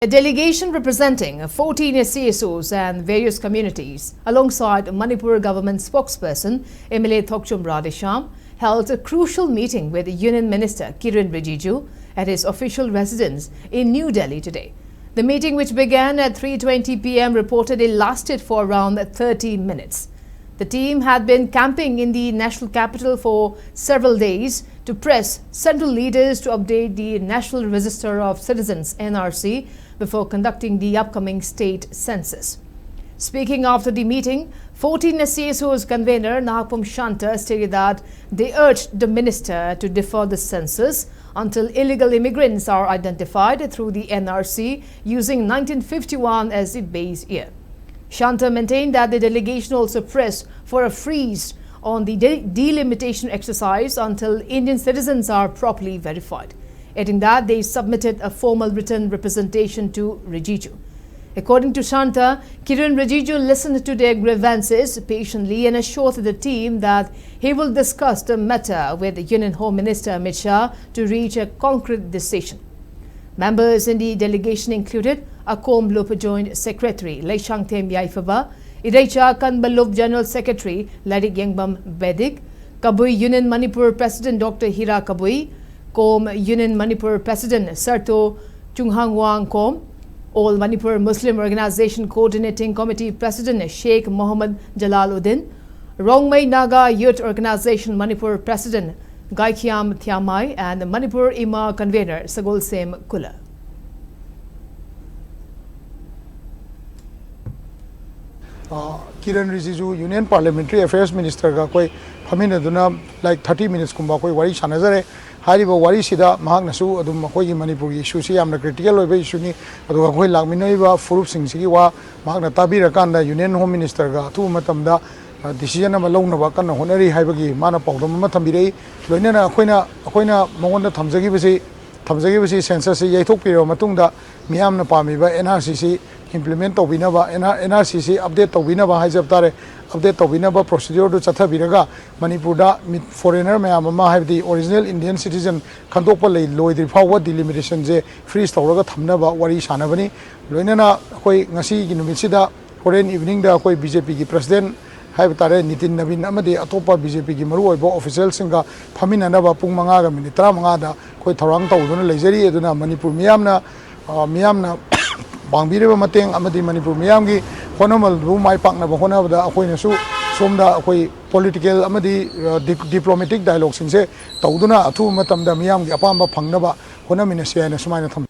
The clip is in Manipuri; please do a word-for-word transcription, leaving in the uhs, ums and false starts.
A delegation representing fourteen C S Os and various communities, alongside Manipur government spokesperson M L A Thokchom Radheshyam, held a crucial meeting with Union Minister Kiren Rijiju at his official residence in New Delhi today. The meeting, which began at three twenty p m, reportedly lasted for around thirty minutes. The team had been camping in the national capital for several days to press central leaders to update the National Register of Citizens, N R C, before conducting the upcoming state census. Speaking after the meeting, fourteen C S Os convener Nahapum Shanta stated that they urged the minister to defer the census until illegal immigrants are identified through the N R C, using nineteen fifty-one as the base year. Shanta maintained that the delegation also pressed for a freeze on the de-, delimitation exercise until Indian citizens are properly verified, adding that they submitted a formal written representation to Rijiju. According to Shanta, Kiren Rijiju listened to their grievances patiently and assured the team that he will discuss the matter with Union Home Minister Amit Shah to reach a concrete decision. Members in the delegation included Akom Lup Joint Secretary Leishangthem Yaifaba, Ireicha Kanba Lup General Secretary Lairik Yengbam Bedik, Kabui Union Manipur President Doctor Hira Kabui, Kom Union Manipur President Sarto Chunghangwang Kom, All Manipur Muslim Organization Coordinating Committee President Sheikh Mohammad Jalaluddin, Rongmei Naga Youth Organization Manipur President Gaikhiam Thiamai, and Manipur Ima Convener Sagolsem Kula. ꯑ, ꯀꯤꯔꯟ ꯔꯤꯖꯤꯖꯨ Union Parliamentary Affairs Ministerꯒ ꯑꯩꯈꯣꯏ ꯐꯝꯃꯤꯟꯅꯗꯨꯅ, like, thirty minutesꯀꯨꯝꯕ ꯑꯩꯈꯣꯏ ꯋꯥꯔꯤ ꯁꯥꯟꯅꯖꯔꯦ꯫ ꯍꯥꯏꯔꯤꯕ ꯋꯥꯔꯤꯁꯤꯗ ꯃꯍꯥꯛꯅꯁꯨ ꯑꯗꯨꯝ ꯑꯩꯈꯣꯏꯒꯤ ꯃꯅꯤꯄꯨꯔꯒꯤ issueꯁꯤ ꯌꯥꯝꯅ critical ꯑꯣꯏꯕ issueꯅꯤ, ꯑꯗꯨꯒ ꯑꯩꯈꯣꯏ ꯂꯥꯛꯃꯤꯟꯅꯔꯤꯕ ꯐꯨꯔꯨꯞꯁꯤꯡꯁꯤꯒꯤ ꯋꯥ ꯃꯍꯥꯛꯅ ꯇꯥꯕꯤꯔꯀꯥꯟꯗ Union Home Ministerꯒ ꯑꯊꯨꯕ ꯃꯇꯝꯗ, ꯑ, decision ꯑꯃ ꯂꯧꯅꯕ ꯀꯟꯅ ꯍꯣꯠꯅꯔꯤ ꯍꯥꯏꯕꯒꯤ ꯃꯥꯅ ꯄꯥꯎꯗꯝ ꯑꯃ ꯊꯝꯕꯤꯔꯛꯏ꯫ ꯂꯣꯏꯅꯅ ꯑꯩꯈꯣꯏꯅ, ꯑꯩꯈꯣꯏꯅ ꯃꯉꯣꯟꯗ ꯊꯝꯖꯈꯤꯕꯁꯤ, ꯊꯝꯖꯈꯤꯕꯁꯤ censusꯁꯤ ꯌꯩꯊꯣꯛꯄꯤꯔꯕ ꯃꯇꯨꯡꯗ ꯃꯤꯌꯥꯝꯅ ꯄꯥꯝꯃꯤꯕ N R Cꯁꯤ implement ꯇꯧꯕꯤꯅꯕ, N R, N R Cꯁꯤ update ꯇꯧꯕꯤꯅꯕ ꯍꯥꯏꯖꯕ ꯇꯥꯔꯦ꯫ ꯑꯞꯗꯦꯠ ꯇꯧꯕꯤꯅꯕ ꯄ꯭ꯔꯣꯁꯤꯗ꯭ꯌꯣꯔꯗꯨ ꯆꯠꯊꯕꯤꯔꯒ ꯃꯅꯤꯄꯨꯔꯗ ꯃꯤ, ꯐꯣꯔꯦꯅꯔ ꯃꯌꯥꯝ ꯑꯃ, ꯍꯥꯏꯕꯗꯤ ꯑꯣꯔꯤꯖꯤꯅꯦꯜ ꯏꯟꯗꯤꯌꯟ ꯁꯤꯇꯤꯖꯟ ꯈꯟꯗꯣꯛꯄ ꯂꯩ-, ꯂꯣꯏꯗ꯭ꯔꯤ ꯐꯥꯎꯕ ꯗꯤꯂꯤꯃꯤꯇꯦꯁꯟꯁꯦ ꯐ꯭ꯔꯤꯖ ꯇꯧꯔꯒ ꯊꯝꯅꯕ ꯋꯥꯔꯤ ꯁꯥꯟꯅꯕꯅꯤ꯫ ꯂꯣꯏꯅꯅ ꯑꯩꯈꯣꯏ ꯉꯁꯤꯒꯤ ꯅꯨꯃꯤꯠꯁꯤꯗ ꯍꯣꯔꯦꯟ ꯏꯚꯤꯅꯤꯡꯗ ꯑꯩꯈꯣꯏ ꯕꯤ ꯖꯦ ꯄꯤꯒꯤ ꯄ꯭ꯔꯁꯤꯗꯦꯟ ꯍꯥꯏꯕ ꯇꯥꯔꯦ, ꯅꯤꯇꯤꯟ ꯅꯕꯤꯟ ꯑꯃꯗꯤ ꯑꯇꯣꯞꯄ ꯕꯤ ꯖꯦ ꯄꯤꯒꯤ ꯃꯔꯨꯑꯣꯏꯕ ꯑꯣꯐꯤꯁꯦꯜꯁꯤꯡꯒ ꯐꯝꯃꯤꯟꯅꯅꯕ ꯄꯨꯡ ꯃꯉꯥꯒ ꯃꯤꯅꯤꯠ ꯇꯔꯥꯃꯉꯥꯗ ꯑꯩꯈꯣꯏ ꯊꯧꯔꯥꯡ ꯇꯧꯗꯨꯅ ꯂꯩꯖꯔꯤ꯫ ꯑꯗꯨꯅ ꯃꯅꯤꯄꯨꯔ ꯃꯤꯌꯥꯝꯅ, ꯑ, ꯃꯤꯌꯥꯝꯅ ꯄꯥꯡꯕꯤꯔꯤꯕ ꯃꯇꯦꯡ ꯑꯃꯗꯤ ꯃꯅꯤꯄꯨꯔ ꯃꯤꯌꯥꯝꯒꯤ ꯍꯣꯠꯅꯃꯜꯗꯨ ꯃꯥꯏ ꯄꯥꯛꯅꯕ ꯍꯣꯠꯅꯕꯗ ꯑꯩꯈꯣꯏꯅꯁꯨ ꯁꯣꯝꯗ ꯑꯩꯈꯣꯏ ꯄꯣꯂꯤꯇꯤꯀꯦꯜ ꯑꯃꯗꯤ, ꯑ, ꯗꯤ-, ꯗꯤꯄ꯭ꯂꯣꯃꯦꯇꯤꯛ ꯗꯥꯏꯂꯣꯒꯁꯤꯡꯁꯦ ꯇꯧꯗꯨꯅ ꯑꯊꯨꯕ ꯃꯇꯝꯗ ꯃꯤꯌꯥꯝꯒꯤ ꯑꯄꯥꯝꯕ ꯐꯪꯅꯕ ꯍꯣꯠꯅꯃꯤꯟꯅꯁꯤ ꯍꯥꯏꯅ ꯁꯨꯃꯥꯏꯅ ꯊꯝꯖꯒꯦ꯫